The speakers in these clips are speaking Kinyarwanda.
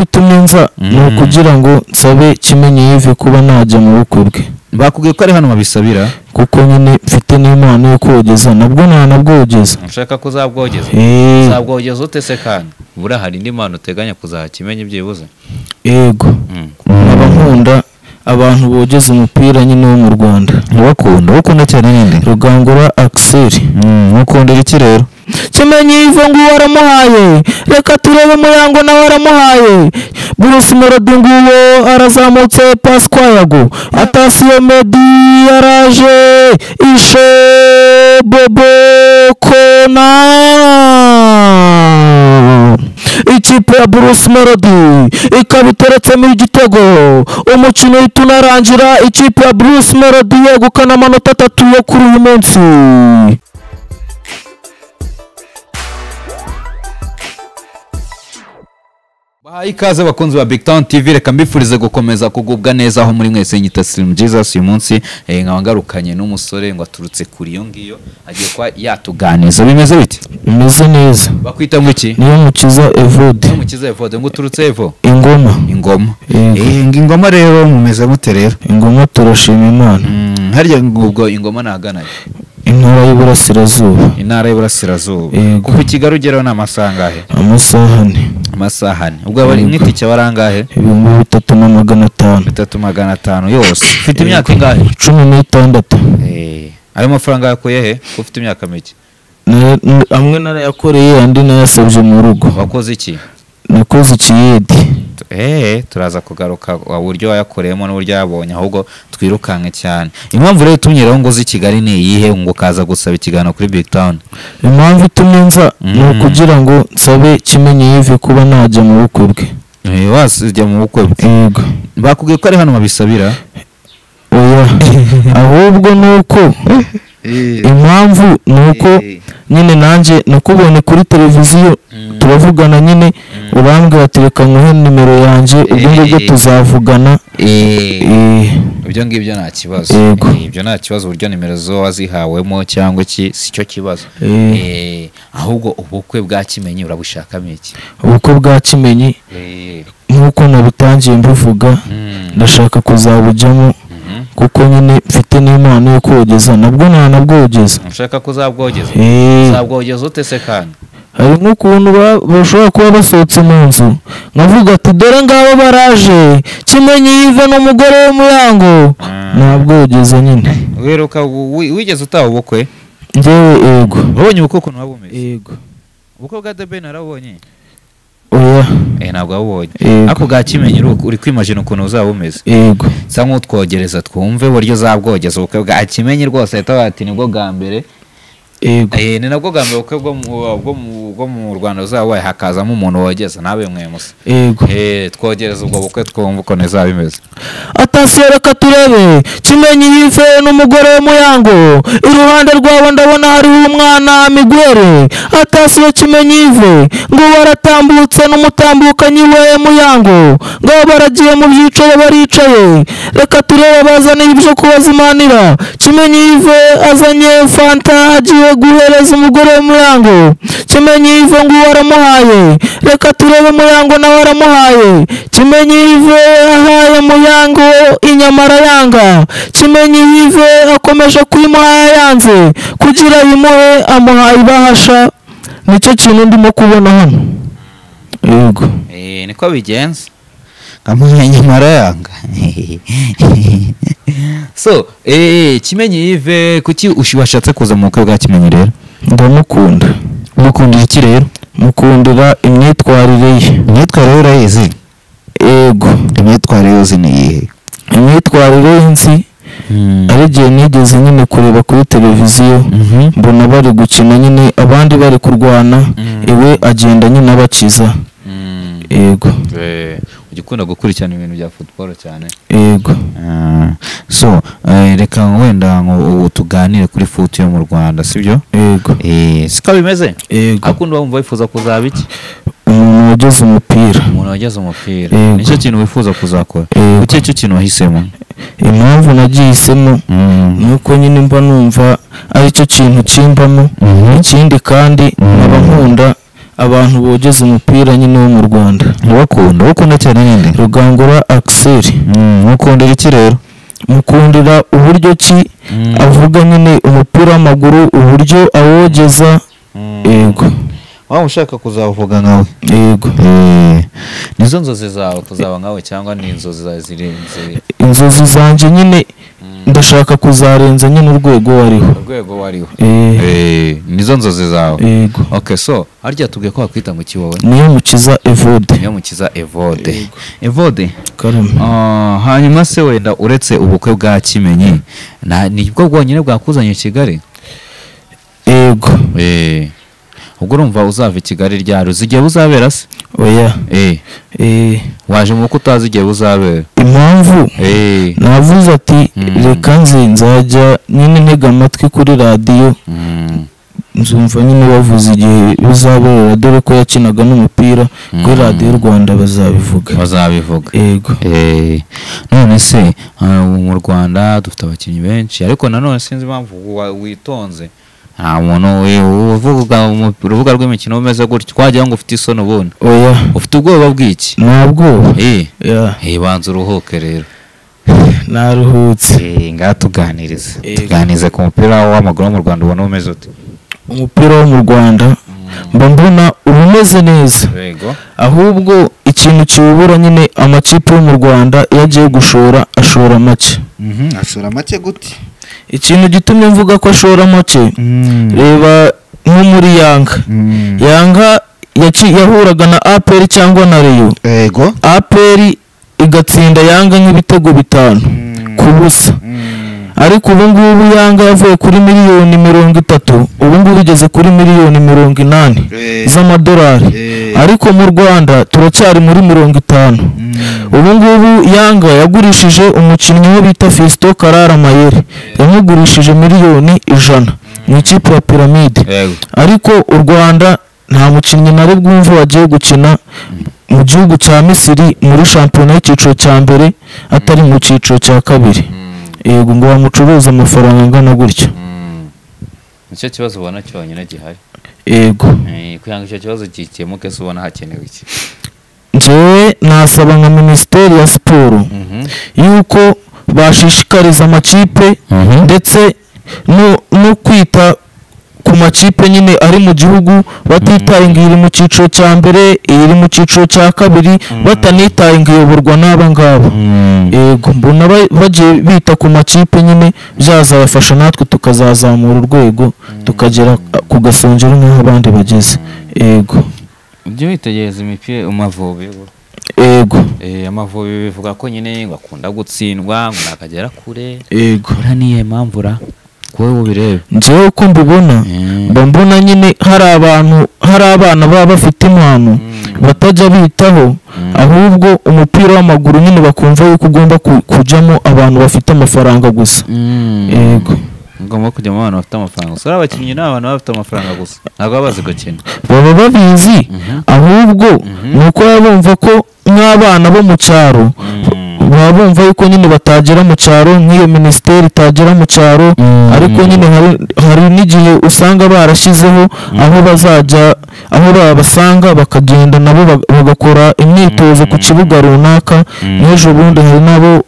Impamvu itumye nza ni ukugira ngo nsabe Kimenyi Yves kuba najya mu bukwe bwe. Bakubwiye ko ari hano babisabira? Kuko nyine mfite n'impano yo kogeza, nabwo ntanabwogeza. Ushaka kuzabwogeza? Uzabwogeza ute se kandi? Buriya hari indi mpano uteganya kuzaha Kimenyi byibuze? Yego. Nkaba nkunda abantu bogeza umupira nyine wo mu Rwanda. Ubakunda? Ukunda cyane ninde? Rugangura Axel. Ukundira iki rero? Kimenyi Yves nguwo aramuhaye, reka turebe Muyango nawe aramuhaye. Bruce Melody nguwo arazamutse, Pascal Yago, Atasiyo Medi yaraje, Ishe Bobo Kona. Ikipe ya Bruce Melody ikaba iteretsemo igitego. Umukino uhita unarangira, ikipe ya Bruce Melody yegukana amanota 3 yo kuri uyu munsi. Bahaye ikaze bakunzi ba Big Town TV, reka mbifurize gukomeza kugubwa neza aho muri mwese. Nyita Slim Jesus uyu munsi nkaba ngarukanye n'umusore ngo aturutse kuri iyo ngiyo agiye kwa yatuganiza. Bimeze bite? Bimeze neza. Bakwita ngo iki? Niyo Mukiza Evode. Niyo Mukiza Evode, ngo uturutse Evo? Ingoma. Ingoma. Ingoma rero mumeze mute rero? Ingoma turashima Imana. Harya ubwo ingoma nagana Intara y'Iburasirazuba. Intara y'Iburasirazuba. Kuva i Kigali ugeraho ni amasaha angahe? Amasaha ane. Amasaha ane. Ubwo abari nk'itike barangahe? 3500. 3500 yose. Ufite imyaka ingahe? 16. Ayo mafaranga yakuye he? Ufite imyaka mike? Amwe narayakoreye andi nayasabye mu rugo. Wakoze iki? Nakoze ikiyede. Turaza kugaruka uburyo wayakoreyemo n'uburyo yabonye, ahubwo twirukanke cyane. Impamvu rero itumye rero ngo uze i Kigali ni iyihe ngo ukaza gusaba ikiganiro kuri Big Town? Impamvu itumye nza ni ukugira ngo nsabe Kimenyi Yves kuba najya mu bukwe bwe. Wasijya mu bukwe bwe? Yego. Bakubwiye ko ari hano babisabira? Oya. Ahubwo nuko impamvu nuko nyine nanjye nakubonye kuri televiziyo turavugana nyine, urambwira ati reka nkuhe nimero yanjye, ubwo ngubwo tuzavugana. Ibyo ngibyo nta kibazo. Ibyo nta kibazo, uburyo nimero zo wazihawemo cyangwa iki si cyo kibazo. Ahubwo ubukwe bwa Kimenyi urabushakamo iki? Ubukwe bwa Kimenyi nk'uko nabitangiye mbivuga, ndashaka kuzabujyamo kuko nyine mfite n'impano yo kogeza, nabwo ntanabwogeza. Ushaka kuzabwogeza? Uzabwogeza ute se kandi? Hari nk'ukuntu bashobora kuba basohotse mu nzu nkavuga ati dore ngabo baraje, Kimenyi Yves n'umugore w'Umuyango, nabwogeza nyine. Wiruka wigeze utaha ubukwe? Njyewe yego. Wabonye ubukwe ukuntu waba bumeze? Yego. Ubukwe bwa The Ben narabonye? Oya. Ntabwo wabubonye. Ariko bwa Kimenyi uri kwimagina ukuntu uzaba bumeze? Yego. Sa nk'utwogereza twumve uburyo uzabwogeza ubukwe bwa Kimenyi rwose, ahita bati nibwo bwa mbere. Yego. Ni nabwo bwa mbere ubukwe bwo mu Rwanda uzabaye hakazamo umuntu wogeza nabe mwe musa. Yego. Twogereza ubwo bukwe twumve ukuntu bizaba bimeze. Atasiyo reka turebe Kimenyi Yves n'umugore w'Umuyango, iruhande rwabo ndabona hariho umwana Miguel. Atasiyo Kimenyi Yves ngo baratambutse n'umutambukanyi we Muyango, ngo baragiye mu byicaro baricaye. Reka turebe bazane ibyo kubazimanira. Kimenyi Yves azanye fanta agiye guhereza umugore w'Umuyango. Kimenyi Yves ngo aramuhaye, reka turebe Muyango nawe aramuhaye. Kimenyi Yves ahaye Muyango inyama arayanga. Kimenyi Yves akomeje kuyimuha yanze kugira yimuhe, amuhaye ibahasha. Nicyo kintu ndimo kubona hano. Yego. Niko bigenza. Kamuha inyama arayanga. So, Kimenyi Yves kuki washatse kuza mu bukwe bwa Kimenyi rero? Ndamukunda. Mukundira iki rero? Mukundira imyitwarire ye. Imyitwarire urayizi? Yego. Imyitwarire uzi ni iyihe? Imyitwarire y'inzi ari igihe nigeze nyine kureba kuri televiziyo, mbona bari gukina nyine abandi bari kurwana, iwe agenda nyine abakiza. Yego. Ujya ukunda gukurikirana ibintu bya football cyane? Yego. So reka wenda ngo tuganire kuri foot yo mu Rwanda, sibyo? Yego. Siko bimeze? Yego. Akunda wumva wifuza kuzaba iki? Umuntu wageze umupira. Umuntu wageze umupira. Nicyo kintu wifuza kuzakora? Kuki cyo kintu wahisemo? Impamvu nagihisemo nuko nyine mba numva ari cyo kintu kimbamo. Ikindi kandi nkaba nkunda Abantu bogeza umupira nyine wo mu Rwanda. Ukunda cyane ninde? Rugangura Axel. Mukundira iki rero? Mukundira uburyo ki avuga nyine umupira w'amaguru, uburyo awogeza. Yego. Waba ushaka kuzavuga nkawe? Yego. Nizo nzozi zawe kuzaba nkawe cyangwa ni inzozi zawe zirenze? Inzozi zanjye nyine ndashaka kuzarenza nyine urwego wariho. Urwego wariho. Nizo nzozi zawe. Yego. Okay, so harya tubwiye ko wakwita ngo ki wowe? Niyomukiza Evode. Niyomukiza Evode. Evode. Karame. Hanyuma se wenda uretse ubukwe bwa Kimenyi, nibwo bwonyine bwakuzanye Kigali? Yego. Ubwo urumva uzava i Kigali ryari? Uzi igihe buzabera se? Oya. Waje mu utazi igihe buzabera. Impamvu navuze ati reka nze nzajya nyine ntega amatwi kuri radiyo, nzumva nyine bavuze igihe buzabera, dore ko yakinaga n'umupira kuri radiyo Rwanda bazabivuga. Bazabivuga. Yego. None se mu Rwanda dufite abakinnyi benshi, ariko nanone sinzi impamvu witonze. Nta muntu uvuga urubuga rw'imikino umeze gutyo twagira ngo ufite isoni ubundi. Oya. Ufite ubwoba bw'iki? Nta bwoba. Banza uruhuke rero. Naruhutse. Ngaha tuganirize. Tuganirize ku mupira w'amaguru wo mu Rwanda, ubona umeze ute? Umupira wo mu Rwanda mba mbona umeze neza. Yego. Ahubwo ikintu kiwubura nyine amakipe yo mu Rwanda iyo agiye gushora ashora make. Ashora make gute? Ikintu gitumye mvuga ko ashora make, reba nko muri Yanga. Yanga yahuraga na APR cyangwa na Rayon. Yego. APR igatsinda Yanga nk'ibitego 5 ku busa. Ariko ubu ngubu Yanga yavuye kuri miliyoni 30, ubu ngubu igeze kuri miliyoni 80 z'amadolari. Ariko mu Rwanda turacyari muri 50. Ubu ngubu Yanga yagurishije umukinnyi we bita Fiston Karara Mayere, yamugurishije miliyoni 100 mu ikipe ya Pyramide. Ariko u Rwanda nta mukinnyi nari bwumve wagiye gukina mu gihugu cya Misiri muri shampiyona y'icyiciro cya mbere atari mu cyiciro cya kabiri. Yego, ngo bamucuruze amafaranga angana gutyo. Nicyo kibazo ubona cyonyine gihari. Yego. Kugira ngo icyo kibazo gikemuke se ubona hakenewe iki? Njyewe nasaba nka Minisiteri ya Siporo yuko bashishikariza amakipe ndetse no kwita ku makipe nyine ari mu gihugu, batitaye ngo iri mu cyiciro cya mbere, iri mu cyiciro cya kabiri, batanitaye ngo iyoborwa n'aba ngaba. Yego, mbona bagiye bita ku makipe nyine byazabafasha natwe tukazazamura urwego tukagera ku gasongero nk'aho abandi bageze. Yego. Ujye witegereza imipira Amavubi. Yego. Amavubi bivuga ko nyine ngo akunda gutsindwa ngo nakagera kure. Yego. Ura niye mpamvu wowe ubirebe? Njyewe uko mbibona, mba mbona nyine hari abantu, hari abana baba bafite impano batajya bitaho, ahubwo umupira w'amaguru nyine bakumva yuko ugomba kujyamo abantu bafite amafaranga gusa. Yego. Ugomba kujyamo abantu bafite amafaranga gusa. Abakinnyi ni abantu bafite amafaranga gusa, ntabwo baba bazi gukina. Baba babizi, ahubwo ni uko baba bumva ko nk'abana bo mu cyaro baba bumva yuko nyine batagera mu cyaro, nk'iyo minisiteri itagera mu cyaro. Ariko nyine hari n'igihe usanga barashyizeho aho bazajya, aho babasanga bakagenda nabo bagakora imyitozo ku kibuga runaka. N'ejo bundi hari nabo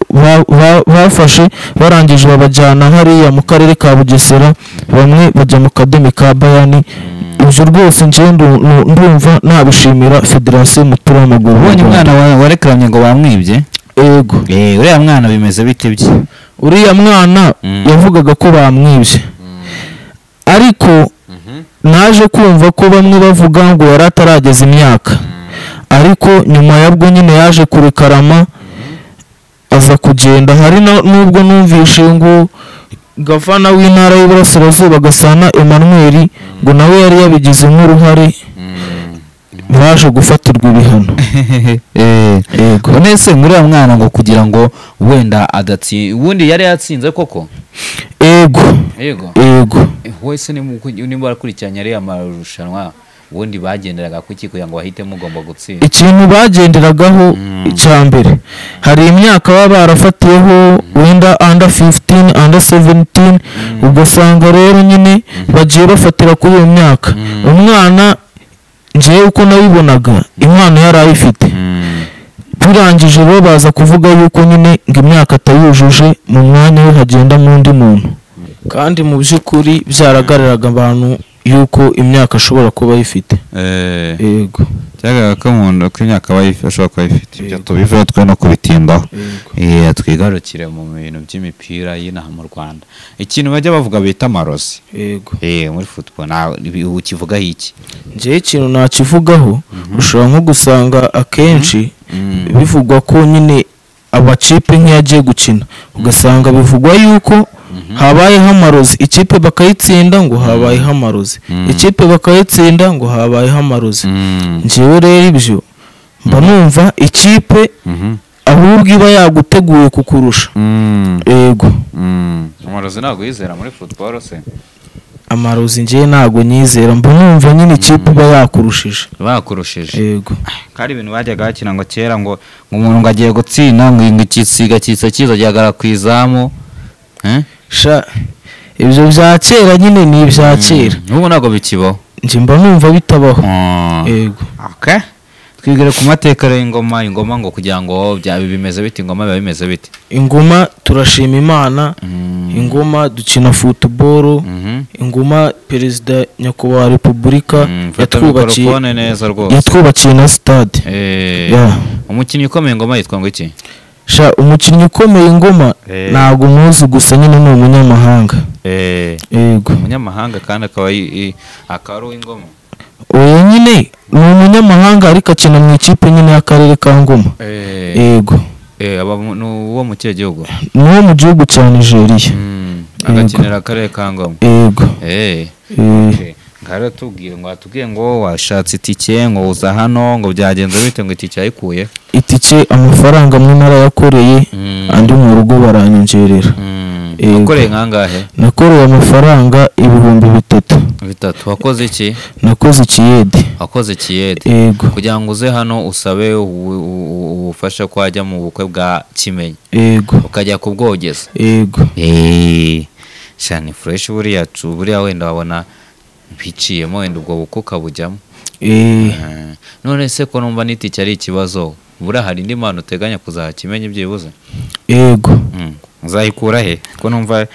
bafashe barangije babajyana hariya mu karere ka Bugesera, bamwe bajya mu kademi ka Bayani. Ibyo rwose njye ndumva nabishimira Federasiyo y'umupira w'amaguru. Ubonye umwana warekamye ngo bamwibye? Yego. Uriya mwana bimeze bite bye? Uriya mwana yavugaga ko bamwibye, ariko naje kumva ko bamwe bavuga ngo yari atarageza imyaka, ariko nyuma yabwo nyine yaje kurekarama aza kugenda. Hari nubwo numvishe ngo gavana w'intara y'Iburasirazuba Gasana Emmanuel ngo nawe yari yabigizemo uruhare, baje gufatirwa ibihano. Yego. None muri uwo mwana ngo kugira ngo wenda adatsi, ubundi yari yatsinze koko? Yego. Yego. Yego. Wese nimba arakurikiranye ari amarushanwa, ubundi bagenderaga kuki kugira ngo bahitemo ugomba gutsinda? Ikintu bagenderagaho icya mbere, hari imyaka baba barafatiyeho wenda under 15, under 17, ugasanga rero nyine bagiye bafatira kuri iyo myaka. Umwana Njyewe uko nabibonaga impano yari ayifite. Birangije bo baza kuvuga yuko nyine ngo imyaka atayujuje, mu mwanya we hagenda n'undi muntu, kandi mu by'ukuri byaragararaga abantu yuko imyaka ashobora kuba ayifite. Yego, cyagaragara ko umuntu ko imyaka ashobora kuba ayifite. Ibyo tubiveho twe no kubitindaho. Twigarukire mu bintu by'imipira y'inaha mu Rwanda. Ikintu bajya bavuga bita amarozi. Yego. Muri football ukivugaho iki? Njyewe ikintu nakivugaho, ushobora nko gusanga akenshi bivugwa ko nyine abakipe nk'iyo agiye gukina ugasanga bivugwa yuko habayeho amarozi, ikipe bakayitsinda ngo habayeho amarozi, ikipe bakayitsinda ngo habayeho amarozi. Njyewe rero ibyo mba numva ikipe ahubwo iba yaguteguye kukurusha. Yego. Amarozi ntabwo yizera muri football se? Amarozi njyewe ntabwo nyizera, mba numva nyine ikipe iba yakurushije. Bakurushije. Yego. Kandi ibintu bajyaga bakina ngo kera ngo umuntu ngo agiye gutsinda ngo igisiga kiza kiza gihagarara ku izamu. Sha ibyo bya kera nyine ni ibya kera. Ubu ntabwo bikibaho. Njye mba numva bitabaho. Yego. Okay. Twigire ku mateka y'ingoma, ingoma ngo kugira ngo byaba bimeze bite, ingoma biba bimeze bite? Ingoma turashima Imana, ingoma dukina football, ingoma Perezida Nyakubahwa Repubulika yatwubakiye neza rwose. Yatwubakiye na stade. Umukinnyi ukomeye ingoma yitwa ngo iki? Sha umukinnyi ukomeye ingoma ntabwo muzi, gusa nyine ni umunyamahanga. Yego. Umunyamahanga kandi akaba ari uw'ingoma. Oya nyine ni umunyamahanga ariko akina mu ikipe nyine y'akarere ka Ngoma. Yego. Aba ni uwo mu kihe gihugu? Ni uwo mu gihugu cya Nigeria. Agakinira akarere ka Ngoma. Yego. Ngaro tubwire ngo atubwiye ngo washatse itike ngo uza hano ngo byagenze bite ngo itike yayikuye? Itike amafaranga amwe narayakoreye, andi mu rugo baranyongerera. Wakoreye nkangahe? Nakoreye amafaranga 3000. Bitatu. Wakoze iki? Nakoze ikiyede. Wakoze ikiyede. Yego. Kugira ngo uze hano usabe ubufasha ko wajya mu bukwe bwa Kimenyi. Yego. Ukajya kubwogeza. Yego. Shani fresh buriya buriya wenda wabona biciyemo wenda ubwo bukwe ukabujyamo. None se ko numva n'itike ari ikibazo, buriya hari indi mpano uteganya kuzaha Kimenyi byibuze? Yego. Uzayikura he? Ko numva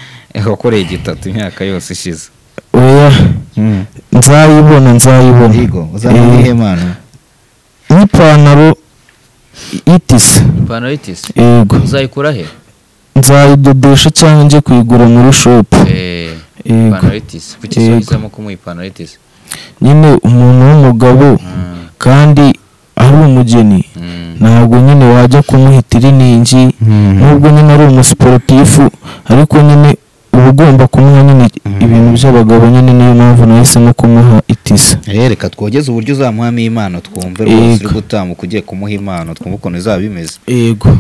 wakoreye igitatu imyaka yose ishize. Oya. Nzayibona, nzayibona. Yego, uzamuha ihe mpano? Ipantaro y'itisi. Ipantaro y'itisi? Yego. Uzayikura he? Nzayidodesha cyangwa njye kuyigura muri shop. Ipantaro y'itisi. Kuki uhisemo kumuha ipantaro y'itisi? Nyine umuntu w'umugabo kandi ari umugeni, ntabwo nyine wajya kumuha itiriningi, nubwo nyine ari umusiporutifu, ariko nyine uba ugomba kumuha nyine ibintu by'abagabo nyine, niyo mpamvu nahisemo kumuha itisi. Reka twogeze uburyo uzamuhamo impano twumve rwose uri gutambuka ugiye kumuha impano twumve ukuntu izaba bimeze. Yego.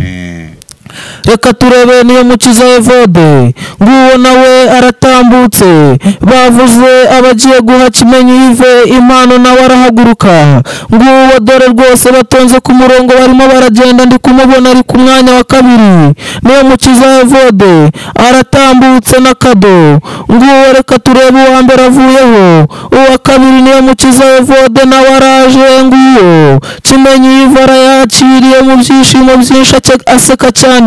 Reka turebe niyo Mukiza Evode, nguwo nawe aratambutse, bavuze abagiye guha Kimenyi Yves impano nawe arahaguruka, nguwo dore rwose batonze ku murongo barimo baragenda, ndi kumubona ari ku mwanya wa kabiri. Niyo Mukiza Evode aratambutse na kado, nguwo reka turebe uwa mbere avuyeho, uwa kabiri niyo Mukiza Evode nawe araje, nguwo Kimenyi Yves arayakiriye mu byishimo byinshi aseka cyane.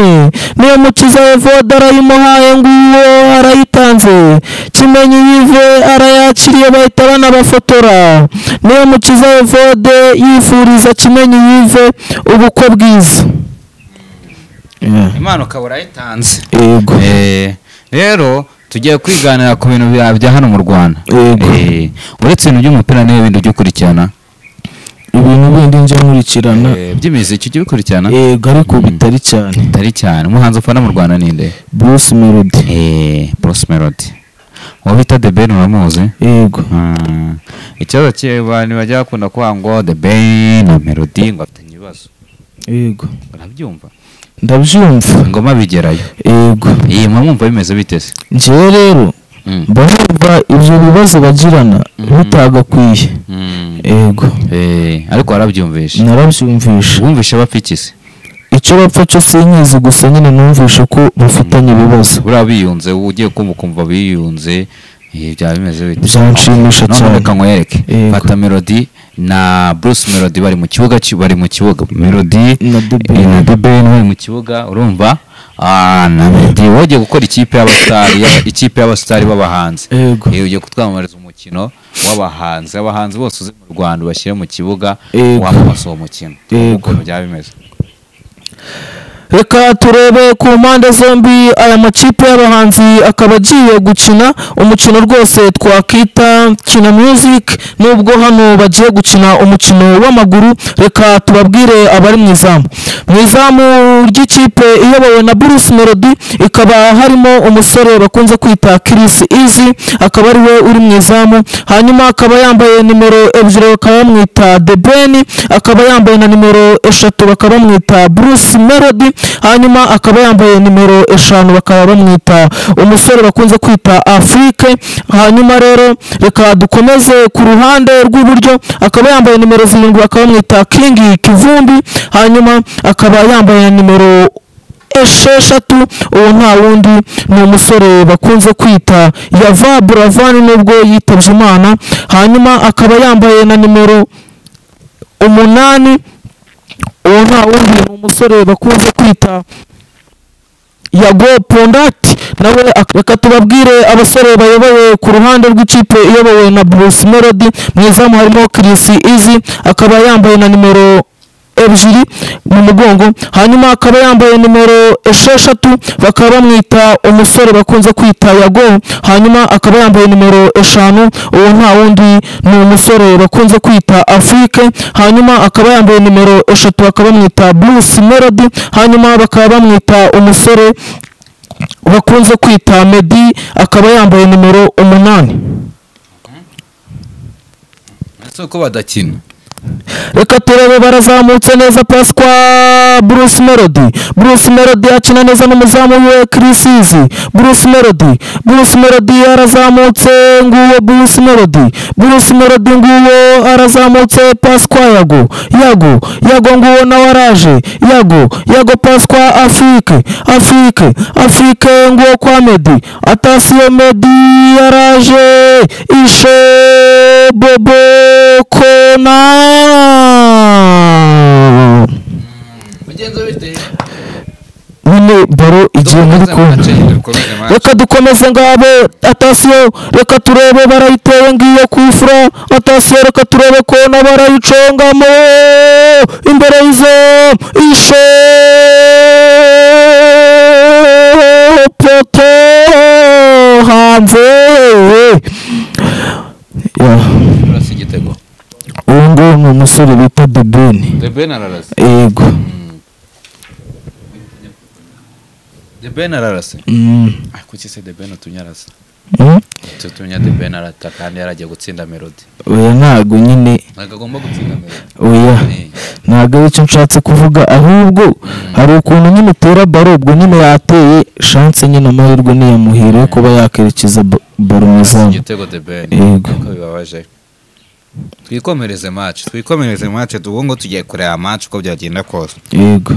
Niyo Mukiza Evode arayimuhaye, nguwo arayitanze. Kimenyi Yves arayakiriye bahita banabafotora. Niyo Mukiza Evode yifuriza Kimenyi Yves ubukwe bwiza. Impano ukaba urayitanze. Yego. Rero tugiye kwiganira ku bintu bya hano mu Rwanda. Yego. Uretse ibintu by'umupira n'iyo bindi ujya ukurikirana? Ibintu bindi njya nkurikirana by'imiziki ujya ubikurikirana? Yego, ariko bitari cyane. Bitari cyane. Umuhanzi ufana mu Rwanda ninde? Bruce Melody. Bruce Melody. Uwo bita The Ben uramuzi? Yego. Ikibazo cy'abantu bajya bakunda kuvuga ngo The Ben na Melody ngo afitanye ibibazo. Yego. Urabyumva? Ndabyumva. Ingoma bigerayo. Yego. Iyi mwumva bimeze bite se? Njyewe rero mbona ibyo bibazo bagirana bitagakwiye. Yego. Ariko warabyumvishe? Narabyumvishe. Wumvishe bapfa iki se? Icyo bapfa cyo sinkizi, gusa nyine numvishe ko bafitanye ibibazo. Buriya biyunze, ugiye kumva biyunze, byaba bimeze bite? Byanshimisha cyane. None reka nkwereke. Fata Melody na Bruce Melody bari mu kibuga, bari mu kibuga Melody Na The Ben. Na The Ben bari mu kibuga, urumva na Meddy wogiye gukora ikipe y'abasitari, ikipe y'abasitari b'abahanzi. Yego. Ugiye kutwamamariza umukino w'abahanzi, abahanzi bose uzi mu Rwanda bashyire mu kibuga, Yego. wamamaza uwo mukino. Yego. Ukuntu byaba bimeze. Reka turebe ku mpande zombi aya makipe y'abahanzi akaba agiye gukina umukino rwose twakita Kina Music, nubwo hano bagiye gukina umukino w'amaguru. Reka tubabwire abari mu izamu. Mu izamu ry'ikipe iyobowe na Bruce Melody ikaba harimo umusore bakunze kwita Chris Easy, akaba ari we uri mu izamu. Hanyuma akaba yambaye nimero 2 bakaba bamwita The Ben, akaba yambaye na nimero 3 bakaba bamwita Bruce Melody, hanyuma akaba yambaye nimero 5 bakaba bamwita umusore bakunze kwita Afrique. Hanyuma rero reka dukomeze ku ruhande rw'iburyo, akaba yambaye nimero 7 bakaba bamwita King Kivumbi, hanyuma akaba yambaye nimero 6, uwo nta wundi ni umusore bakunze kwita Yava Buravani nubwo yitabye Imana. Hanyuma akaba yambaye na nimero 8, uwo nta wundi ni umusore bakunze kwita Yago Pondati nawe. Reka tubabwire abasore bayoboye ku ruhande rw'ikipe iyobowe na Bruce Melody. Mu izamu harimo Chris Easy, akaba yambaye na nimero 2 mu mugongo, hanyuma akaba yambaye nimero 6 bakaba bamwita umusore bakunze kwita Yago, hanyuma akaba yambaye nimero 5, uwo nta wundi ni umusore bakunze kwita Afrique, hanyuma akaba yambaye nimero 3 bakaba bamwita Bruce Melody, hanyuma bakaba bamwita umusore bakunze kwita Meddy, akaba yambaye nimero 8. Ese uko badakina. Reka turebe barazamutse neza pasi kwa Bruce Melody. Bruce Melody akina neza n'umuzamu we Chris Easy. Bruce Melody, Bruce Melody arazamutse, nguwo Bruce Melody. Bruce Melody nguwo arazamutse pasi kwa Yago. Yago, Yago nguwo nawe araje. Yago, Yago pasi kwa Afrique. Afrique, Afrique nguwo kwa Meddy. Atasiyo Meddy araje. Ishe Bobo Kona. Nyine baro igiye muri kona. Reka dukomeze ngabo atasiyo, reka turebe barayiteye ngiyo kufura atasiyo, reka turebe kona barayicongamo imbere y'izo ishe poto hanze. Urasa igitego. Uwo nguwo ni umusore bita The Ben. The Ben ararasa. Yego. The Ben ararasa. Kuki se The Ben utumye arasa? Tutumye The Ben arata kandi yaragiye gutsinda Melody. Oya ntago nyine. Ntago agomba gutsinda Melody. Oya. Ntago icyo nshatse kuvuga, ahubwo hari ukuntu nyine utera baro, ubwo nyine yateye chance nyine amahirwe niyamuhire kuba yakerekeza baro mu izamu. Igitego The Ben. Yego. Uko bibabaje. Twikomereze match, twikomereze match, ubu ngo tugiye kureba match uko byagenda kose. Yego.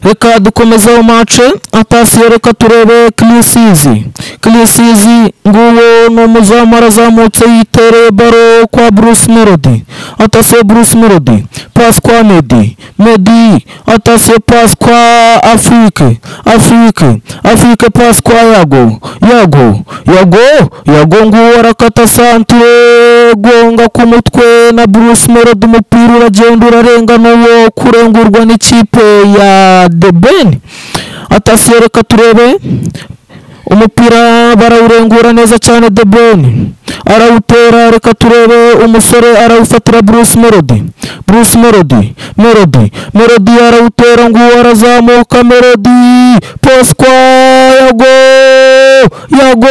Reka dukomeze aho match atasiyo, reka turebe Chris Easy. Chris Easy nguwo ni umuzamu arazamutse yitereye baro kwa Bruce Melody. Atasiyo Bruce Melody pass kwa Meddy. Meddy atasiyo pass kwa Afrique. Afrique, Afrique pass kwa Yago. Yago, Yago, Yago nguwo arakata santre gonga ku mutwe na Bruce Melody, umupira uragenda urarenga n'uwo kurengurwa n'ikipe ya The Ben. Atasiyo reka turebe umupira barawurengura neza cyane, The Ben arawutera, reka turebe umusore arawufatira Bruce Melody. Bruce Melody, Melody, Melody arawutera nguwo arazamuka Melody pass kwa Yago, Yago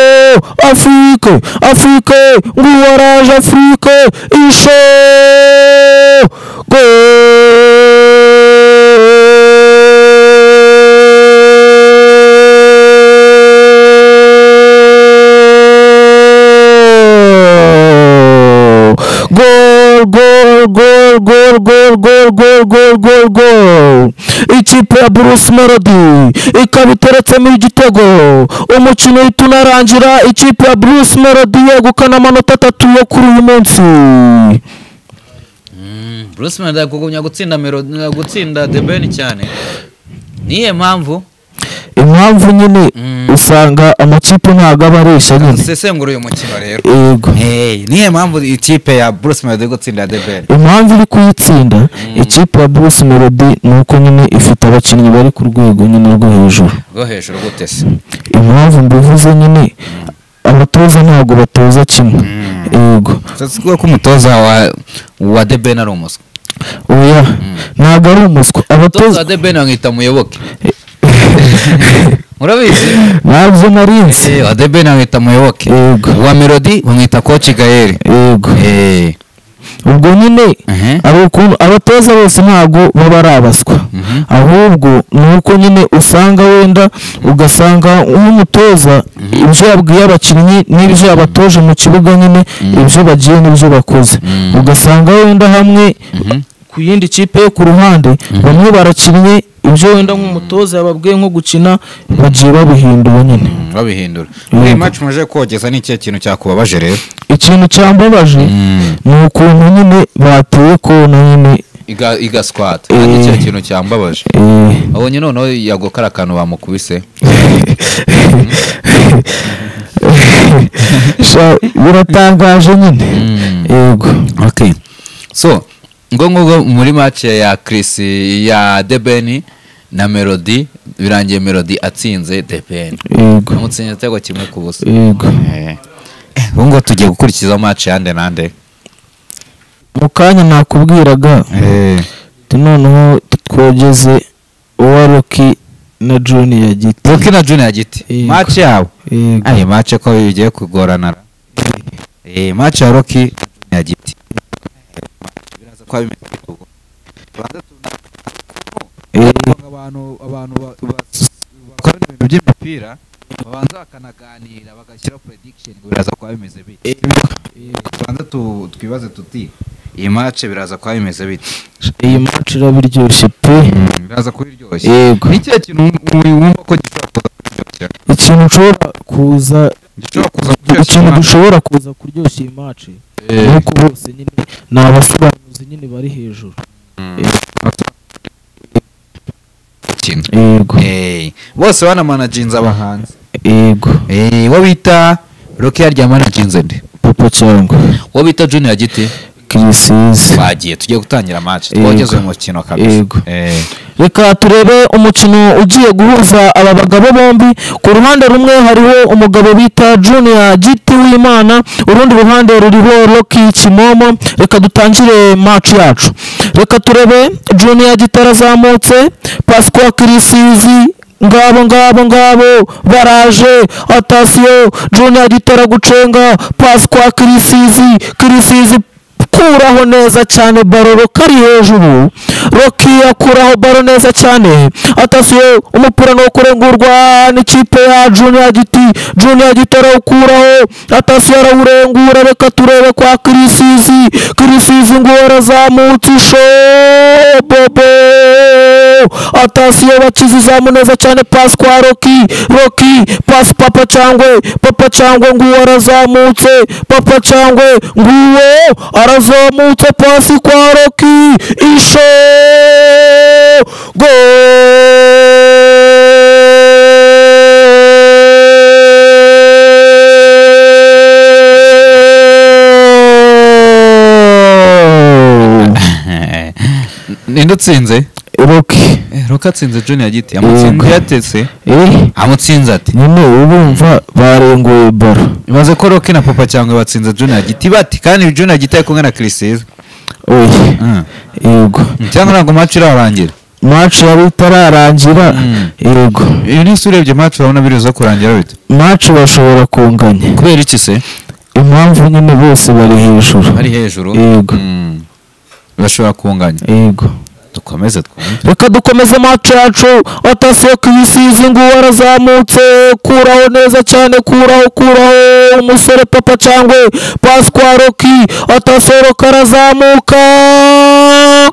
Afrique, Afrique nguwo araje Afrique ishe goal goal goal goal goal goal goal goal goal goal. Ikipe ya Bruce Melody ikaba iteretsemo igitego. Umukino uhita unarangira, ikipe ya Bruce Melody yegukana amanota 3 yo kuri uyu munsi. Bruce Melody kugumya gutsinda Melody, gutsinda The Ben cyane. Niye mpamvu? Impamvu nyine usanga amakipe ntago aba areshya nyine. Sesengura uyu mukino rero. Yego. Niye mpamvu ikipe ya Bruce Melody gutsinda The Ben? Impamvu iri kuyitsinda ikipe ya Bruce Melody ni uko nyine ifite abakinnyi bari ku rwego nyine rwo hejuru. Rwo hejuru gute se? Impamvu mbivuze nyine abatoza ntabwo batoza kimwe. Yego. Sasa ko umutoza wa The Ben ari umuswa? Oya, ntabwo ari umuswa. Abatoza wa The Ben bamwita Muyoboke. Murabizi? Ntabyo narinzi. Wa The Ben bamwita Muyoboke. Wa Melody bamwita Coach Gael. Yego. Ubwo nyine ari ukuntu abatoza bose ntabwo baba ari abaswa, ahubwo ni uko nyine usanga wenda ugasanga nk'umutoza ibyo yabwiye abakinnyi n'ibyo yabatoje mu kibuga nyine ibyo bagiye n'ibyo bakoze, ugasanga wenda hamwe ku yindi kipe yo ku ruhande bamwe barakinnye ibyo wenda nk'umutoza yababwiye nko gukina bagiye babihindura nyine. Babihindura. Muri match muje kogeza ni ikihe kintu cyakubabaje rero? Ikintu cyambabaje ni ukuntu nyine bateye kona nyine igasquat. Kandi icyo kintu cyambabaje. Abonye noneho yagokara akantu bamukubise. Biratangaje nyine. Yego. Okay. So ngo muri match ya Chris ya The Ben na Melody birangiye Melody atsinze The Ben. Yego. Amutsinze igitego 1-0. Yego. Ubu ngo tugiye gukurikiza match yande nande. Mu kanya nakubwiraga noneho twogeze uwa Rocky na Junior Giti. Rocky na Junior Giti. Match yabo. Aye match ko bigiye kugorana. Match ya Rocky na Junior Giti. Biraza kwa bimeze ubwo. Banza abantu bakora ibintu by'imipira babanza bakanaganira bagashyira prediction ngo biraza kwa bimeze bite. Banza twibaze tuti iyi match biraza kwa bimeze bite. Iyi match irabiryoshye pe. Biraza kubiryoshye. Yego. Ni ikihe kintu wumva ko gishobora kuza kuryoshya? Ikintu nshobora kuza ikintu dushobora kuza kuryoshya iyi match nuko bose nyine ni abasobanuzi nyine bari hejuru. Yego. Bose banamanaginze abahanzi. Yego. Wo bita Rocky yarya managinze nde? Papa Cyangwa. Wo bita Junior Giti? Kirisizi. Bagiye tugiye gutangira match. Twogeze uyu mukino kabisa. Yego. Reka turebe umukino ugiye guhuza aba bagabo bombi. Ku ruhande rumwe hariho umugabo bita Junior Giti w'Imana, urundi ruhande ruriho Rocky Kimomo. Reka dutangire match yacu. Reka turebe Junior Giti arazamutse, Pascal Kirisizi ngabo ngabo ngabo baraje, atasiyo Junior Giti aragucenga, Pascal Kirisizi, Kirisizi kuraho neza cyane baro kari hejuru. Rocky akuraho baro neza cyane, atasiyo umupira no kurengurwa n'ikipe ya Junior Giti. Junior Giti arawukuraho, atasiyo arawurengura. Reka turebe kwa Kirisizi, Kirisizi ngo arazamutse isho bobo, atasiyo bakiza izamu neza cyane, pass kwa Rocky, Rocky pass Papa Cyangwe, Papa Cyangwe ngo arazamutse, Papa Cyangwe nguwo arazamutse, pasi kwa Rocky isho go. Ninde utsinze? Rocky. Rocky atsinze Junior Giti. Amutsinze yatese. Amutsinze ati. Nyine ubumva barenguye baro. Ibaze ko Rocky na Papa Cyangwe batsinze Junior Giti bati kandi Junior Giti ari kumwe na Kirisizi. Oya. Yego. Cyangwa ntabwo match irarangira. Match yari itararangira. Yego. Iyo ni urebye match urabona biriza kurangira bite? Match bashobora kunganya. Kubera iki se? Impamvu nyine bose bari hejuru. Bari hejuru. Yego. Bashobora kunganya. Yego. Dukomeze twumve. Reka dukomeze match yacu. Atasiyo Kirisizi ngo arazamutse, kuraho neza cyane, kuraho kuraho umusore Papa Cyangwe, pass kwa Rocky, atasiyo karazamuka,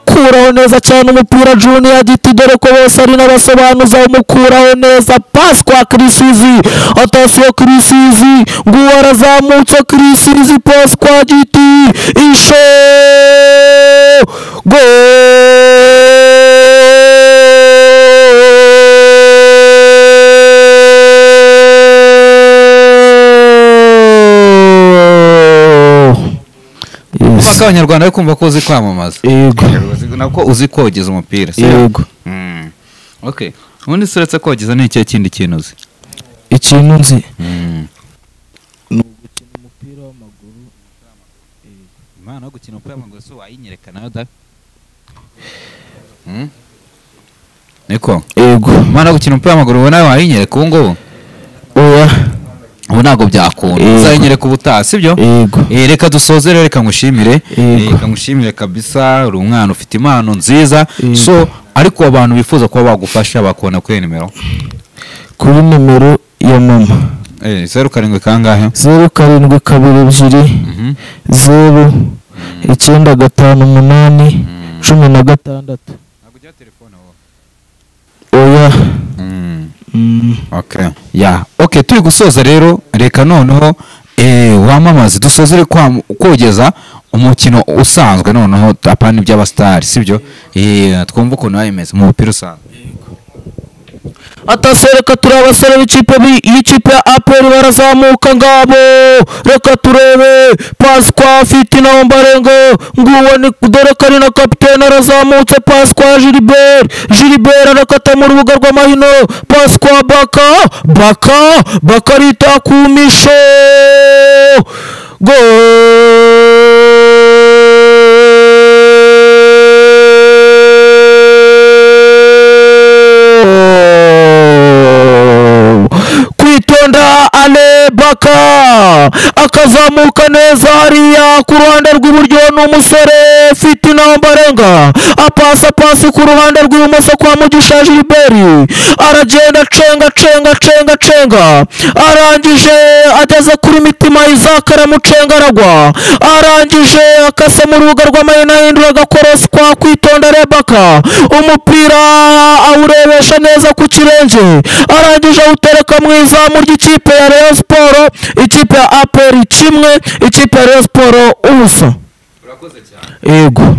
kuraho neza cyane umupira Junior Giti, dore ko bose ari n'abasobanuza, umukuraho neza, pass kwa Kirisizi, atasiyo Kirisizi ngo arazamutse, Kirisizi pass kwa Giti, isho Goal! Yes. Kuba abanyarwanda bari kumva ko uzi kwamamaza. Yego. Nako uzi kogeza umupira. Si? Yego. Okay. Ubundi se uretse kogeza ni ikihe kindi kintu uzi? Ikintu nzi ni ugukina umupira w'amaguru. Impano yo gukina umupira w'amaguru si wayinyereka nayo da? Niko. Yego. Impano yo gukina umupira w'amaguru nawe wayinyereka ubu ngubu? Oya. Ubu ntabwo byakunda. Uzayinyereka ubutaha, sibyo? Yego. Reka dusoze rero, reka ngushimire. Reka ngushimire kabisa, uri umwana ufite impano nziza. So ariko abantu bifuza kuba bagufasha bakubona kuri nimero? Kuri nimero ya mama. 07 kangahe? 07 22 0 9 5 8 16. Ntabwo ujya telefone wowe? Oya. Okay. Yeah. Okay, turi gusoza rero, reka noneho wamamaze dusozere kogeza umukino usanzwe noneho apana iby'abastari, sibyo? Twumva ukuntu bimeze mu mupira usanzwe. Atasereka turi abasore b'ikipe y'ikipe ya APR barazamuka ngabo, reka turebe Pasqua Fitina Mbarengo nguwo ni dore kari na kapitene arazamutse Pasqua Gilbert arakata mu rubuga rw'amahino Pasqua Baka Bakarita kumisho Goal! Kwitonda Ale Baka akazamuka neza hariya ku ruhande rw'iburyo n'umusore Fitina Mbarenga apasa pasi ku ruhande rw'ibumoso kwa Mugisha Gilbert aragenda cenga cenga cenga cenga arangije ageze kuri Mitima Isaac aramucenga aragwa arangije akase mu rubuga rw'amahina ahindura agakorosi kwa Kwitonda Rebaka umupira awurebesha neza ku kirenge arangije awutereka mu izamu ry'ikipe ya Rayon Sport, ikipe ya APR 1, ikipe ya Rayon Sport 0. Urakoze cyane. Yego.